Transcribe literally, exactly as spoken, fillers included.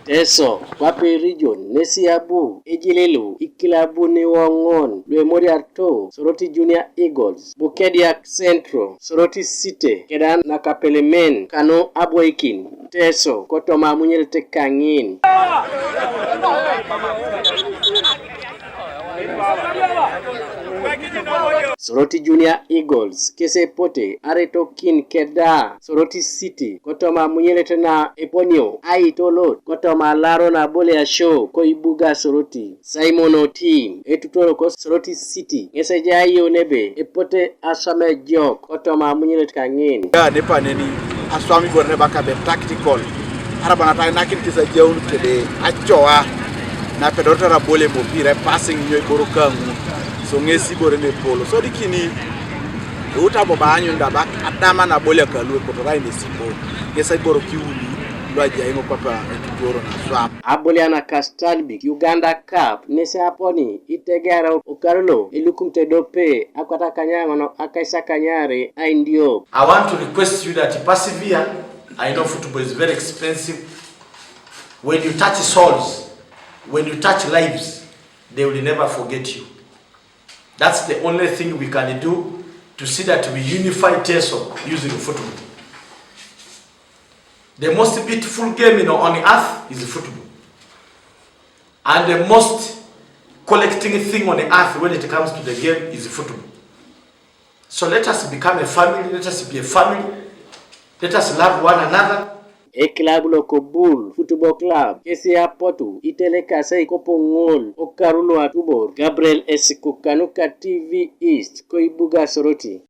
Teso, kwape region nesi abu ejilelu ikilabuni woŋon luemoriato Soroti Junior Eagles, Bukediak Central, Soroti City, keda Nakapelemen kanu abwoikin Teso kotoma amunyelet kaŋin. Soroti Junior Eagles kes epote aretokin keda Soroti City kotoma amunyelet na eponio aitolot kotoma alaro na aboliasio koibuga Soroti. Simon Otim, etutoroko Soroti City, ŋes ejai ebe epote aswam ejok kotoma amunyelet kaŋin. Ya nepaneni aswam ibore nebaka be tactical. Araba natainakin kis ajaun kede acoa napedorete abol emopira, passing nyo iboro kaŋu. So ŋes ibore nepolo. So dikini eut abo baanyun da bak adama nabolia kalu ekotorai nesipo. Ŋes iboro kiuli lu ajai ŋo papa etutoro naswam. Aboliana ka Stanbic Uganda Cup nesi aponi itegara okaru lo elukumit edope akwat akanyaŋon akaisakanyare aindiop. I want to request you that you persevere. I know football is very expensive. When you touch souls, when you touch lives, they will never forget you. That's the only thing we can do to see that we unify Teso using football. The most beautiful game, you know, on earth is football. And the most collecting thing on the earth when it comes to the game is football. So let us become a family, let us be a family, let us love one another. Ekilab lo Kobul Football Club kesi apotu itelekasei kopoŋol okaru lo atubor. Gabriel Esikukanuka, T V East, koibuga Soroti.